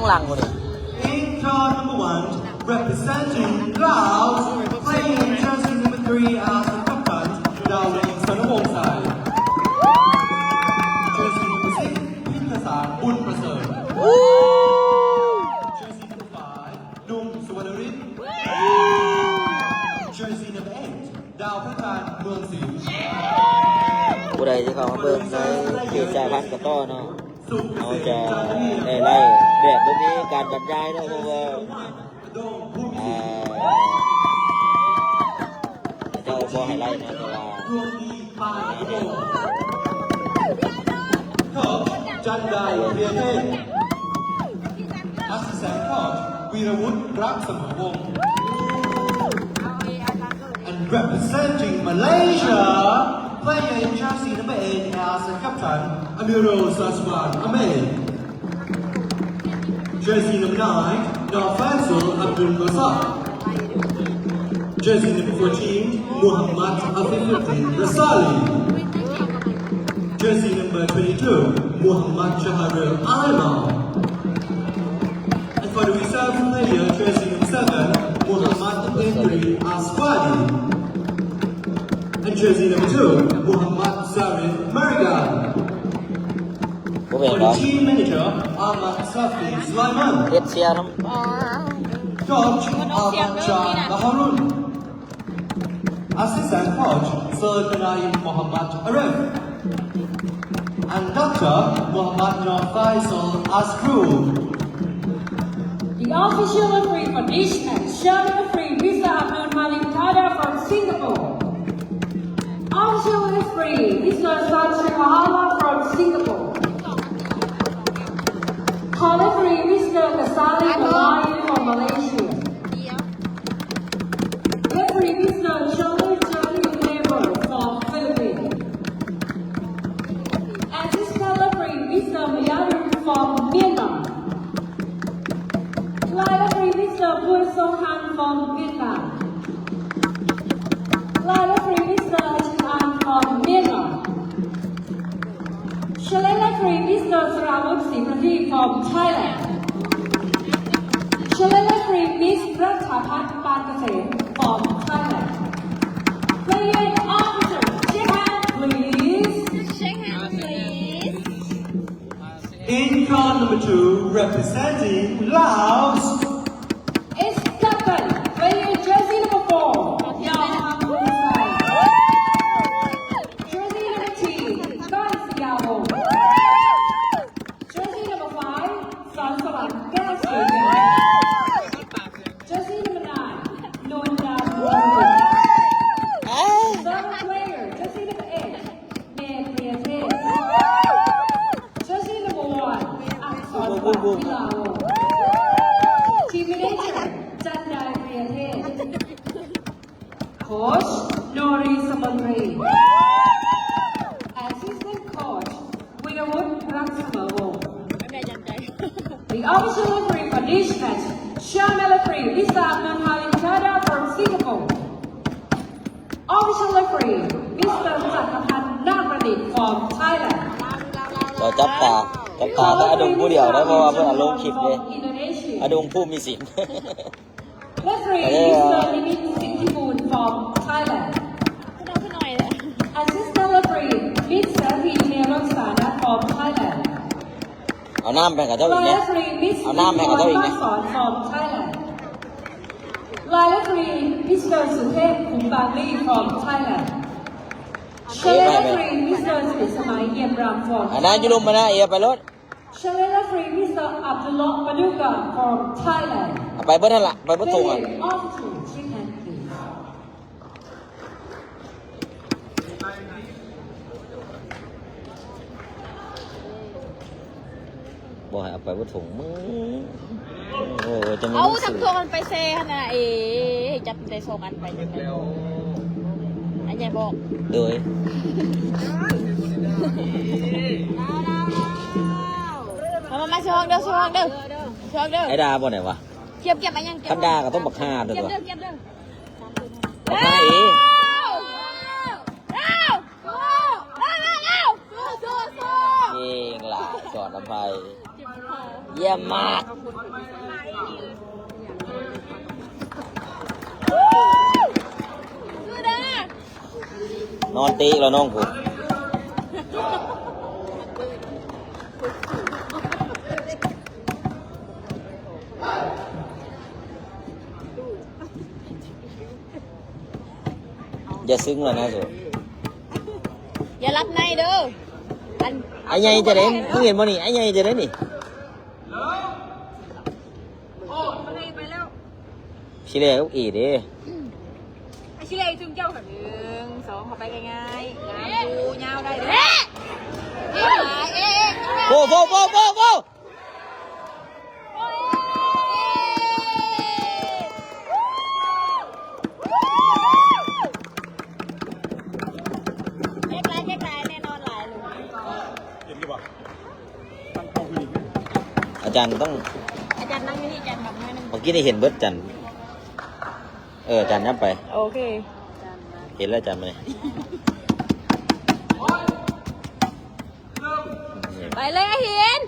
ຫຼັງພຸ້ນນີ້. In car number one, representing Laos, playing jersey number three as the captain, ດາວລິງ ສະນະວົງໄຊ. Jersey number six, ພິມທະສານ ບຸນປະເສີດ. Jersey number five, ໜຸ່ມ ສຸວັນນະລິດ. Jersey number eight, ດາວພະນານ ເມືອງສິງ. ຜູ້ໃດທີ່ເຂົ້າມາເບິ່ງໃນເພຈຈ່າຍພັນກະຕໍ່ເນາະ, ເຮົາຈະໄດ້ໄລ່ແບບບໍ່ມີການບັນຍາຍເນາະ, ເພາະວ່າ ອ່າ ເຂົາເຈົ້າບໍ່ໃຫ້ໄລ່ເນາະ, ແຕ່ວ່າ Coach ຈັນໄດ ເພຍເທດ. Assistant coach ວີລະວຸດ ລັກສະມາວົງ. And representing Malaysia, playing jersey number eight as the captain, Amirul Sazwan Ahmed. Jersey number nine, Nor Faisal Abdul Razak. Jersey number fourteen, Muhammad Afifuddin Razali. Jersey number twenty-two, Muhammad Shahril Aimal. And for the reserve player, jersey number seven, Muhammad Indri Aswadi. And jersey number two, Muhammad Zarin Marigan. ບໍ່ແມ່ນ For ດອກ the team manager, Ahmad Safi Sulaiman. ເຮັດເສຍນຳ Coach Ahmad Shah Baharun. Assistant coach, Sir Kanaim Muhammad Arif. And doctor Muhammad Nor Faisal Asrul. The official referee for this match, Chairman referee, Mister Abdul Malik Tada from Singapore. Official referee, Mister Satri Mahala from Singapore. Co-referee, Mister Kasali Malayu from Malaysia. Referee, Mister Charlie Charlie Weber from Philippines. Assistant referee, Mister Miyaru from Myanmar. Line referee, Mister Bun Song Han from Vietnam. Line referee, Mister Chin An from Myanmar. Challenge referee, Mister Saramut Simrathi from Thailand. Challenge referee, Miss Ratchabhat Pankasem from Thailand. Player and officer, shake hand, please. Shake hand, please. In car number two, representing Laos, is captain, wearing jersey number four, Yao Hang Hong Sai. Jersey number three, Guns Yao Hong. Jersey number five, Son Sawan Keo Sui Yao. Jersey number nine, Nonda Nuon. Third player, jersey number eight, ແມ່ເພຍເທດ. Jersey number one, ອັກສອນວັນ ວິລາວົງ. Team manager, ຈັນໄດ ເພຍເທດ. Coach, ໂນຣີ ສະມົນຣີ. Assistant coach, ວິລະວຸດ ລັກສະມາວົງ. The official referee for this match, Chairman referee, Mister Abdul Halim Tada from Singapore. Official referee, Mister ຈັກກະພັນ ນາມປະດິດ from Thailand. ເຈົ້າຈັບຕາ ຈັບຕາແຕ່ອາດົງຜູ້ດຽວໄດ້ ເພາະວ່າເພິ່ນເອົາລົງຄລິບເດ້ ອາດົງຜູ້ມີສິນ. Referee, Mister Nimin Sithiboon from Thailand. Assistant referee, Miss Sathi Neroksana from Thailand. ເອົານ້ຳໃຫ້ເຂົາເຈົ້າອີກແນ່ Referee, Miss ເອົານ້ຳໃຫ້ເຂົາເຈົ້າອີກແນ່ Sithiboon from Thailand. Line referee, Mister Suthep Kumbangli from Thailand. Challenge referee, Mister Sulismai Yemram from ອັນນັ້ນຢູ່ລຸ່ມມັນນະ ເອ ໄປໂລດ. Challenge referee, Mister Abdullah Paduka from Thailand. ເອົາໄປເບິດຫັ້ນລະ ໄປເບິດໂຖງ Player ອ່ະ and officer, shake hand, please. ບໍ່ໃຫ້ເອົາໄປບໍ່ຖົງ ມຶງ ໂອ້ຍ ຈະມີ ເອົາ ໜັງສື ທັງພວກມັນໄປແຊ່ຫັ້ນນະ ເອ ຈັບໄດ້ສອງອັນໄປຈັ່ງໃດ ອັນໃຫຍ່ບອກ ໂດຍ ມາ ມາ ມາ ຊ່ອງເດີ ຊ່ອງເດີ ຊ່ອງເດີ ໄອ້ດາບໍ່ໄດ້ວະ ກຽບ ກຽບ ອັນຫຍັງ ກຽບ ຄັນດາກໍຕ້ອງບັກຫ່າຕົວ ກຽບເດີ ກຽບເດີ ບັກຫ່າອີກ ເກັ່ງຫຼາຍ ສອນອະໄພ ຢ້ຽມມາກ ນອນເຕະແລ້ວນ້ອງຜູ້. ຢ່າຊຶ້ງແລ້ວນະໂສ. ຢ່າຫຼັບໃນເດີ. ອັນ ອ້າຍໃຫຍ່ຈະໄດ້ ມຶງເຫັນບໍ່ນີ້? ອ້າຍໃຫຍ່ຈະໄດ້ນີ້. ຊິແລກເອເດ້. ຊິແລກເຖິງເຈົ້າ. ໜຶ່ງ ສອງ ເຂົ້າໄປງ່າຍໆ. ງາມຢູ່ ຍາວໄດ້ເດີ. ໂອ້ ໂອ້ ໂອ້ ໂອ້ ໂອ້. ເຈັບຫຼາຍ ເຈັບຫຼາຍ ແນ່ນອນຫຼາຍ. ເຫັນຢູ່ບໍ່? ອາຈານຕ້ອງ ອາຈານນັ່ງຢູ່ນີ້ ອາຈານບັກໜ້ອຍໜຶ່ງ. ເມື່ອກີ້ນີ້ເຫັນເບິດ ອາຈານ. ເອີ ອາຈານຫຍັບໄປ. ໂອເຄ ເຫັນແລ້ວ ອາຈານມານີ້. ໄປເລີຍ ອາຫີນ.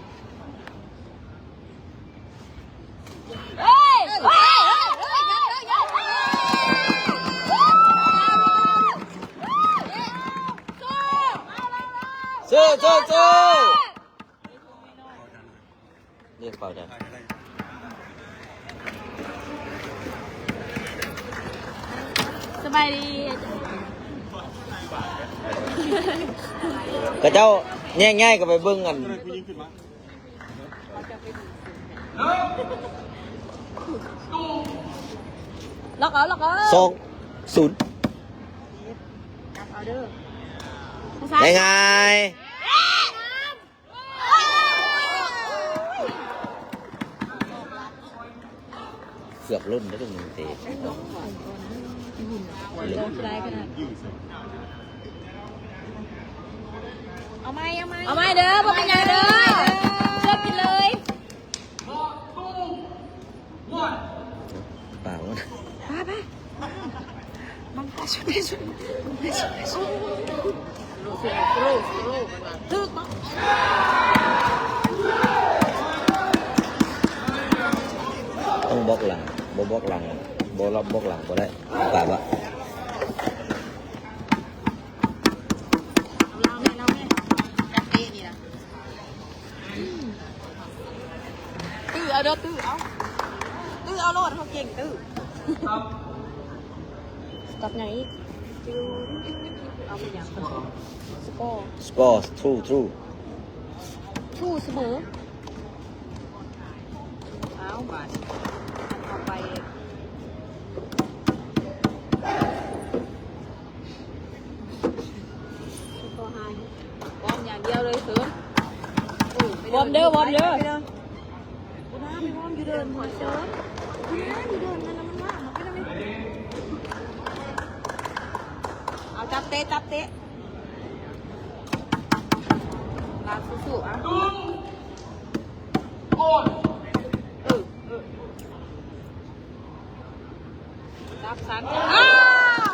ເຮີ້ຍ ເຮີ້ຍ ເຮີ້ຍ ເຮີ້ຍ ເຮີ້ຍ. ສູ້ ສູ້ ສູ້. ເລີຍເປົ່າໄດ້. ສະບາຍດີ. ເຂົາເຈົ້າແຍກຍ້າຍກັນໄປເບິ່ງອັນ ລັອກເອົາ ລັອກເອົາ. ສອງ ສູນ. ຈັບເອົາເດີ. ງ່າຍໆ. ເກືອບຫຼົ່ນແລ້ວ ຕົງເຕະ. ເອົາໃໝ່ ເອົາໃໝ່ ເອົາໃໝ່ເດີ. ບໍ່ເປັນຫຍັງເດີ ເລືອກກິນເລີຍ. ປາມັນ ປາ ປາ ມັນປາສຸດ ສຸດ ສຸດ. ຖືກບໍ່? ຕ້ອງບລັອກຫຼັງ ບໍ່ບລັອກຫຼັງ ບໍ່ລັອກ ບລັອກຫຼັງບໍ່ໄດ້. ປາບະ. ຕື້ເອົາເດີ ຕື້ເອົາ ຕື້ເອົາໂລດ ເຂົາເກັ່ງ ຕື້. ສະຕັອບຫຍັງອີກ? ເອົາໄປຫຍັງ? ສະກໍ ສະກໍ ທູ ທູ ທູ ສະເໝີ. ເອົາບາດນີ້ ເຂົ້າໄປ. ວອມຢ່າງດຽວເລີຍເສີນ. ວອມເດີ ວອມເດີ. ເອົາ ຈັບເຕະ ຈັບເຕະ. ລາກສູ້ໆ ເອົາ. ເອີ ເອີ ຈັບສັນ ອ້າວ.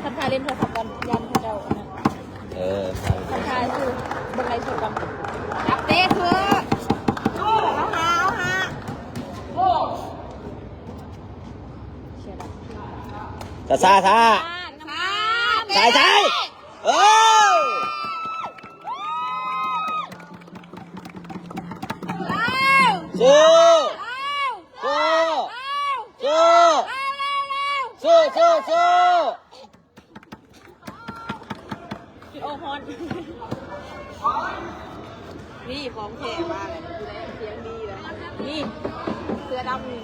ຄັນຖ່າຍຫຼິ້ນໂທລະສັບກ່ອນ ຢ້ານເຂົາເຈົ້າອັນນັ້ນ. ເອີ ຄັນຖ່າຍຄືເບິ່ງໄລສົດກ່ອນ. ຈັບເຕະເຖາະ ເອົາຫາ ເອົາຫາ. ຊ້າໆ ຊ້າ. ຊ້າຍໆ ເອີ. ສູ້ ສູ້ ສູ້ ສູ້ ສູ້ ສູ້. ຈຸດອອກຮອນ ນີ້ຂອງແທ້ວ່າແຫຼະ ຢູ່ໃນສຽງດີແລ້ວ ນີ້ເສືອດຳນີ້.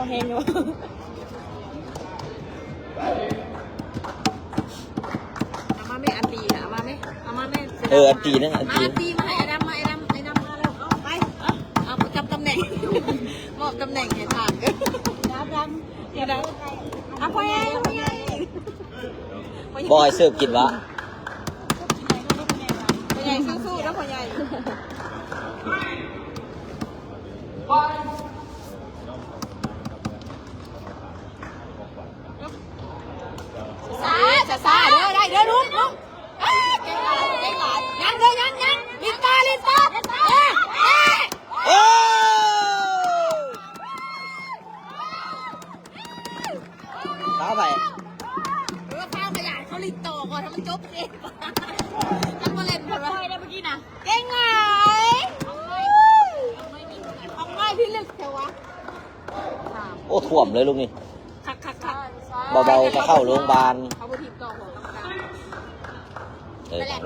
ແຮງຢູ່. ເອົາມາແມ່ ອັນຕີນະ ເອົາມາແມ່ ເອົາມາແມ່. ເອີ ອັນຕີນະ ອັນຕີນ ມາ ອັນຕີມາໃຫ້ອາດຳ ມາ ອາດຳ ອາດຳມາແລ້ວ. ເອົາໄປ ເອົາ ເອົາປະຈຳຕຳແໜ່ງ ມອບຕຳແໜ່ງໃຫ້ທ່ານ. ດຳ ດຳ ດຳ ອ່ະ ພໍ່ໃຫຍ່ ພໍ່ໃຫຍ່ ພໍ່ໃຫຍ່ ບໍ່ໃຫ້ເສີບກິນວະ. ພໍ່ໃຫຍ່ສູ້ໆເດີ ພໍ່ໃຫຍ່. ຊ້າໆ ຊ້າໆເດີ ໄດ້ເດີ ລຸກ ລຸກ. ເອີ ເກັ່ງຫຼາຍ ເກັ່ງຫຼາຍ ຍັງເດີ ຍັງ ຍັງ ຫຼິ້ນຕໍ່ ຫຼິ້ນຕໍ່. ເອີ ເອີ ເອີ ຟາວໄປ ເອີ ຟາວຂະຫຍາຍ ເຂົາຫຼິ້ນຕໍ່ກ່ອນໃຫ້ມັນຈົບເກມ. ຈັກມາຫຼິ້ນເພິ່ນວ່າ ໄດ້ເມື່ອກີ້ນະ ເກັ່ງຫຼາຍ. ເອົາໜ້ອຍ ເອົາໜ້ອຍ ເອົາໜ້ອຍ ອອກໜ້ອຍພິລຶກແທ້ວະ. ໂອ້ ຖ້ວມເລີຍລູກນີ້ ຄັກໆໆ ເບົາໆ ຈະເຂົ້າໂຮງບານ. ເຂົາບໍ່ຖີບຕໍ່ຫົວກຳກັນ. ເອີ ແມ່ນແຫຼະ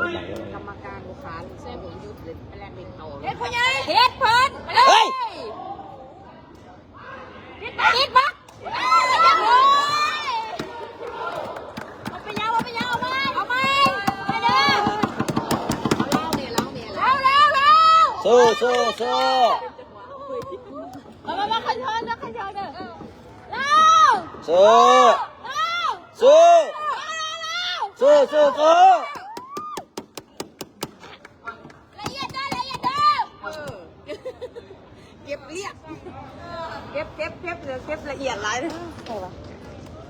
ກຳມະການບໍ່ຂານ ແຊບບໍ່ຢຸດເລີຍ. ແມ່ນແຫຼະ ເຮັດພໍ່ໃຫຍ່ ເຮັດເພິ່ນ ເຮີ້ຍ ຕິດບໍ່ ຕິດບໍ່. ເອົາໄປຍາວ ເອົາໄປຍາວ ເອົາໄປ ເອົາໄປເດີ. ເອົາລາວແມ່ ລາວແມ່ ລາວ ລາວ ລາວ ລາວ. ສູ້ ສູ້ ສູ້. ມາ ມາ ມາ ຄັນທອນເດີ ຄັນທອນເດີ. ລາວ ສູ້ ລາວ ສູ້ ລາວ ລາວ ສູ້ ສູ້ ສູ້. ລະອຽດເດີ ລະອຽດເດີ. ເອີ ເກັບລຽບ ເກັບ ເກັບ ເກັບ ເກັບລະອຽດຫຼາຍເດີ. ໃສ່ວະ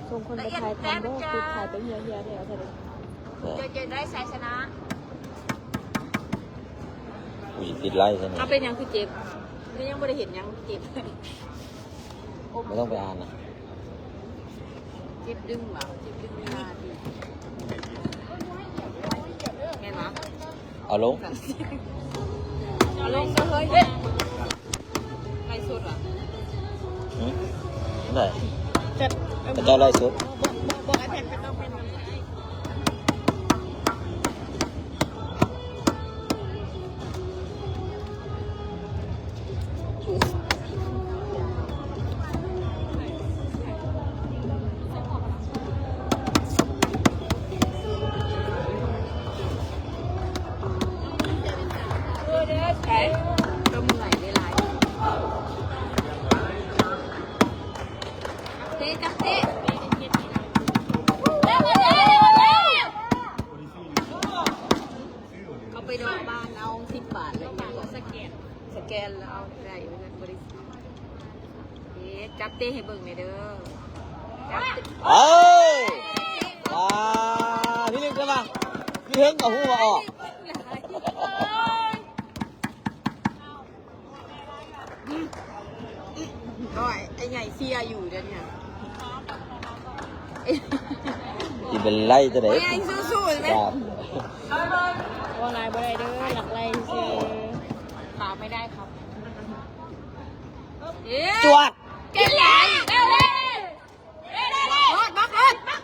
ສົ່ງຄົນໄປຖ່າຍທຳເດີ ຄືຖ່າຍໄປເຮຍໆແທ້ວະເດ. ເອີ ເຈົ້າ ເຈົ້າໄດ້ໄຊຊະນະ. ອຸ້ຍ ຕິດໄລຊະນີ້. ເອົາ ເປັນຫຍັງຄືເຈັບ? ຍັງບໍ່ໄດ້ເຮັດຫຍັງ ເຈັບ. ບໍ່ຕ້ອງໄປອ່ານນະ. ເຈັບດຶງຫວາ? ເຈັບດຶງເວລາຕິ ແມ່ນຫວາ? ເອົາລົງ ເອົາລົງ ເອົາເລີຍ. ໄລສົດຫວາ? ຫຶ? ໄດ້ ເຂົາເຈົ້າໄລສົດ. ບອກ ບອກ ບອກໄອ້ແຜ່ນໄປຕໍ່ແຜ່ນ. ເອີ ເດີ ໄປ ລົມໄຫຼຫຼາຍໆ. ເຕະ ຈັບເຕະ ເລັວ ເລັວ ເລັວ ເລັວ. ເອົາໄປດອກບານເອົາສິບບາດ ແລ້ວສະແກນ ສະແກນແລ້ວເອົາໄດ້ເງິນບໍລິສັດ. ເອີ ຈັບເຕະໃຫ້ເບິ່ງແດ່ເດີ ຈັບເຕະ. ເອີ ອ່າ ພີ່ລຶກເດີວ່າ ພີ່ເຫິງກໍຮູ້ວ່າອອກ. ອືມ ອືມ ໂອ້ຍ ໄອ້ໃຫຍ່ເຊຍຢູ່ດຽວນີ້ ຊິເປັນໄລຈະໄດ້. ໂອ້ຍ ສູ້ໆແມ່ນ ເວົ້າຫຼາຍບໍ່ໄດ້ເດີ ຫຼັກໄລ່ຊື່ ຂາວໄມ່ໄດ້ຄັບ. ເອີ ຈວດ ເກັ່ງຫຼາຍ ເອີ ເອີ ເອີ ເອີ ບອກ ບອກ ບອກ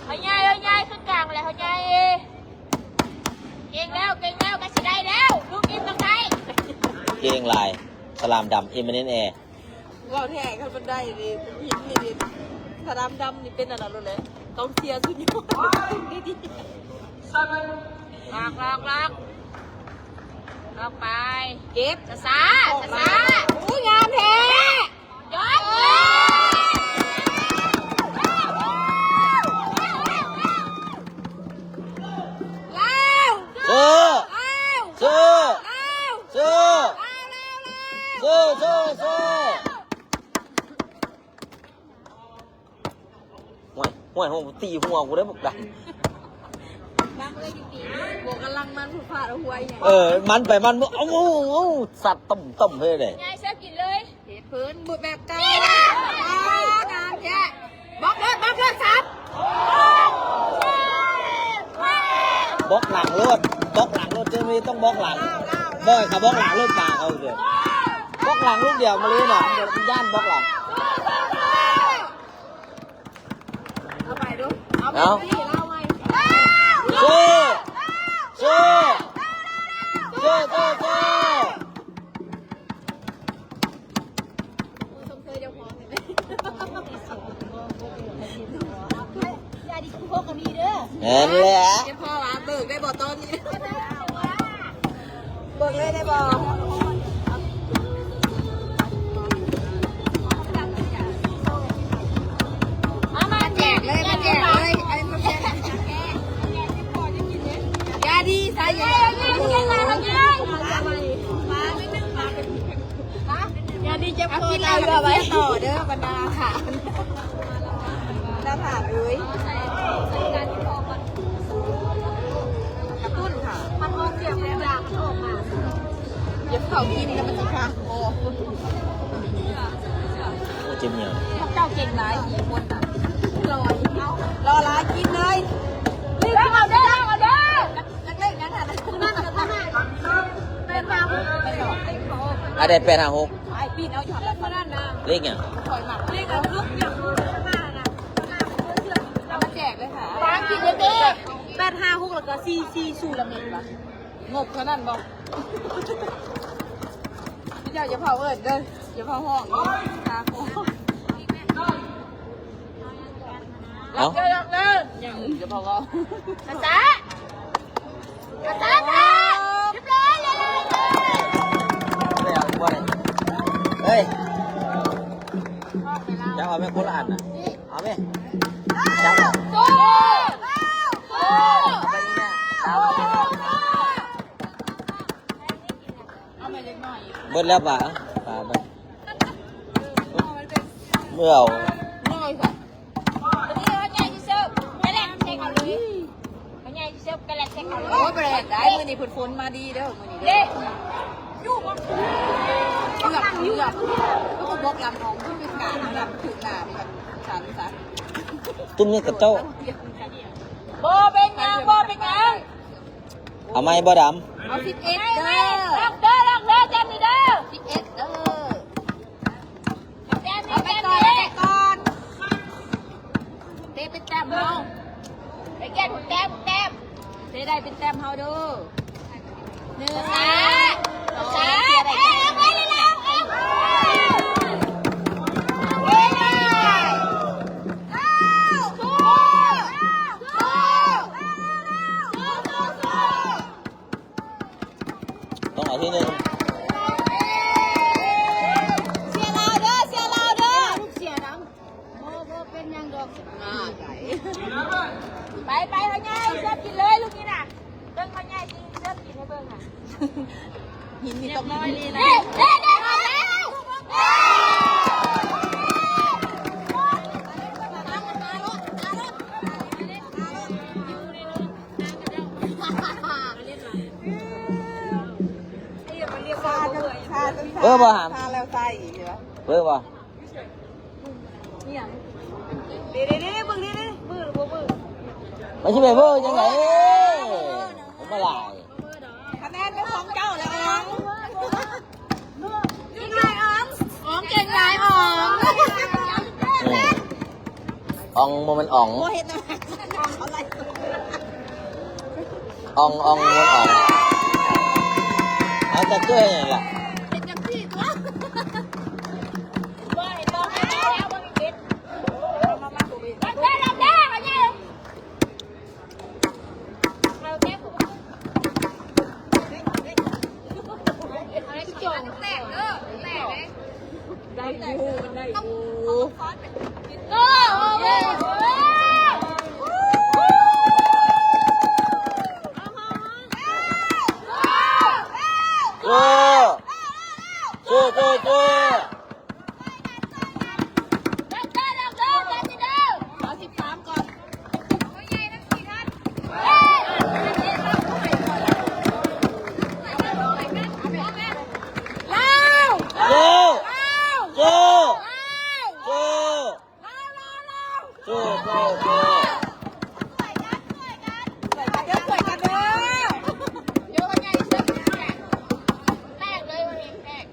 ເຮົາໃຫຍ່ ເຮົາໃຫຍ່ ຄືກາງແລ້ວ ເຮົາໃຫຍ່. ເກັ່ງແລ້ວ ເກັ່ງແລ້ວ ໃກ້ຊິໄດ້ແລ້ວ ລູກນີ້ຕ້ອງໄດ້. ເກັ່ງຫຼາຍ ສະຫຼາມດຳ ເອັມເອັນເອັນເອ. ເວົ້າແທ້ ຄັນມັນໄດ້ນີ້ ເປັນຫີນນີ້ ສະຫຼາມດຳນີ້ເປັນອັນນັ້ນໂລດແຫຼະ ກອງເຊຍສຸດຍອດ. ລັອກ ລັອກ ລັອກ ລັອກໄປ ເກັບ ຊ້າໆ ຊ້າໆ. ໂອ້ຍ ງາມແທ້ ຍົດ ລາວ ສູ້ ລາວ ສູ້ ລາວ ສູ້ ລາວ ລາວ ລາວ ສູ້ ສູ້ ສູ້. ຫ້ວຍ ຫ້ວຍ ຫ້ວຍ ຕີຫົວກູເດ້ບັກດຳ. ບັກເລີຍຕິ ບໍ່ກຳລັງມັນ ຜູ້ພາດເອົາຫົວອີຫຍັງ. ເອີ ມັນໄປມັນມາ ເອົາ ເອົາ ເອົາ ສັດຕົ້ມໆເລີຍເດ້. ຍາຍເຊຍກິນເລີຍ ເຮັດເພິ່ນ ບຸດແບບເກົ່າ. ອ່າ ງາມແທ້ ບອກໂລດ ບອກໂລດ ສັບ ບອກຫຼັງໂລດ ບອກຫຼັງໂລດ ເຈົ້ານີ້ຕ້ອງບອກຫຼັງ. ບໍ່ ເຂົາບອກຫຼັງໂລດ ປາເຂົາເດີ ບອກຫຼັງລູກດຽວມາເລີຍນະ ຢ້ານບອກຫຼັງ. ເອົາໄປດູ ເອົາ ເອົາ ເອົາໃໝ່ ສູ້ ສູ້ ສູ້ ສູ້ ສູ້. ນັ້ນແຫຼະ ເຈົ້າພໍ່ວ່າເບີກໄດ້ບໍ່ຕອນນີ້? ເບີກເລີຍໄດ້ບໍ່? ເອົາມາແຈກເລີຍ ມາແຈກເລີຍ ເອົາມາແຈກ ຢ່າດີໃສ່ ຢ່າ ຢ່າດີ ເຈັບຄໍ ເອົາກິນເຫຼົ້າເຫຼືອໄວ້ຕໍ່ເດີ ບັນດາ ບັນດາຖານເອີຍ. ກະຕຸ້ນຄ່ະ ມັນອອກສຽງແບບຢາກອອກມາ ຢ່າເຂົ້າກິນແລ້ວມັນຊິຄາຄໍ. ໂອ້ ເຈັບຫຍັງ? ພວກເຈົ້າເກັ່ງຫຼາຍ ສີ່ຄົນນະ ລໍ ລໍຫຼາຍ ກິນເລີຍ. ເອົາເດີ ເອົາເດີ ຈັກເລກຍັງຫັ້ນນະ ຜູ້ນັ້ນກະຕົວນັ້ນ ແປດຫ້າຫົກ ອັນໃດ ແປດຫ້າຫົກ? ອ້າຍປີ້ນເອົາຢູ່ຫັ້ນລະ ເລກຫຍັງ? ຂ້ອຍມັກເລກອັນລຸກຫຍັງມານະ ເອົາມາແຈກເລີຍຄ່ະ ວາງກິນເລີຍເດ້. ແປດຫ້າຫົກ ແລ້ວກະ ສີ່ສີ່ສູນ ລະແມ່ນບໍ່? ງົບເທົ່ານັ້ນບໍ່? ເຈົ້າຢ່າເຝົ້າເອີ້ນເດີ ຢ່າເຝົ້າຮ້ອງເດີ ເອົາ ລັກເດີ ລັກເດີ ຢ່າງອື່ນກໍບໍ່ເວົ້າ ກະຊະ ກະຊະ ຮຽບຮ້ອຍ ຮຽບຮ້ອຍ ເຮີ້ຍ ຈັບເອົາແມ່ຄົນລະອັນນະ ເອົາແມ່ ຈັບເອົາ ເບິດແລ້ວປາ ປາເບິດ ເມື່ອເອົາ ໂອ້ຍ ບໍ່ແລກໄດ້ ມື້ນີ້ເພິ່ນຝົນມາດີເດີ ມື້ນີ້ເດີ ເກືອບ ເກືອບ ກໍບໍ່ບອກລຳຂອງຜູ້ພິການ ລຳຖືກໜ້າ ສັນຊະ ຕຸ້ມນີ້ກັບເຈົ້າ ບໍ່ເປັນຫຍັງ ບໍ່ເປັນຫຍັງ. ເອົາໃໝ່ບໍ່ດຳ? ເອົາສິບເອັດເດີ ລັອກເດີ ລັອກເດີ ແຕ້ມນີ້ເດີ ສິບເອັດເດີ ແຕ້ມນີ້ ເອົາໄປກ່ອນ ເອົາໄປກ່ອນ ເຕະເປັນແຕ້ມເຮົາ ໄປແກ້ນແຕ້ມ ແຕ້ມ ເຕະໄດ້ເປັນແຕ້ມເຮົາເດີ ໜຶ່ງ ຊ້າ ຊ້າ ເອົາໄປເລັວ ເອົາ ເອົາ ເອົາ ເອົາ ເອົາ ເອົາ ຕ້ອງເອົາທີໜຶ່ງ ເຊຍລາວເດີ ເຊຍລາວເດີ ລູກເຊຍນຳ ບໍ່ ບໍ່ເປັນຫຍັງດອກ ງ່າຍ ໄປ ໄປ ພໍ່ໃຫຍ່ ເຊີບກິນເລີຍລູກນີ້ນະ ເບິ່ງພໍ່ໃຫຍ່ຊິເຊີບກິນໃຫ້ເບິ່ງນະ ຫີນນີ້ຕ້ອງ ຮຽບຮ້ອຍນີ້ນະ ເດ້ ເດ້ ເດ້ ເດ້ ເບີບໍ່ຫາມ ເບີບໍ່ ນີ້ຫຍັງ ເດ້ໆໆ ເບິ່ງນີ້ ເບີບໍ່ເບີ ມັນຊິໄປເບີຈັ່ງໃດ ເອີ ບໍ່ຫຼາຍ ຄະແນນເປັນຂອງເຈົ້າແລ້ວ ອອງ ເກັ່ງຫຼາຍ ອອງ ເກັ່ງຫຼາຍ ອອງ ເອີ ອອງ ບໍ່ແມ່ນອອງ ບໍ່ເຮັດນະ ອອງ ອອງ ບໍ່ແມ່ນອອງ ເອົາຈັກຕົວເຮັດຫຍັງລະ ເຮັດຈັ່ງຊີ້ຕົວ ບໍ່ເຫັນບໍ່ ເອົາບໍ່ເຮັດ ເອົາມາ ເອົາມາ ເອົາມາ ເອົາມາ ໄດ້ຢູ່ ໄດ້ຢູ່ ໂອ້ ໂອ້ ໂອ້ ໂອ້ ໂອ້ ເອົາສິບສາມກ່ອນ ລາວ ໂຈ ໂຈ ໂຈ ໂຈ ໂຈ ໂຈ ເດີ ຊ່ວຍກັນເດີ ໂຍກໃຫຍ່ເຊີບ ແຕກເລີຍ ແຕກ.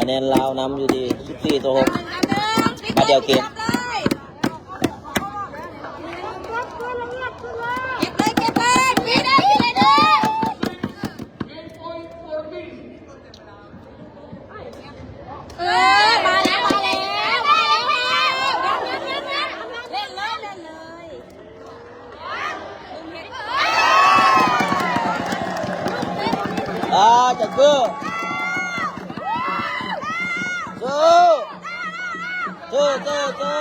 ແນນລາວນຳຢູ່ທີ່ສິບສີ່ຕໍ່ຫົກ ມາດຽວເກມ. ເກັບເລີຍ ເກັບເລີຍ ເກັບເລີຍ ເອີ ມາແລ້ວ ມາແລ້ວ ມາແລ້ວ ເຫຼັ້ນເລີຍ ເຫຼັ້ນເລີຍ. ອ່າ ຈັບມື ສູ້ ສູ້ ສູ້ ສູ້.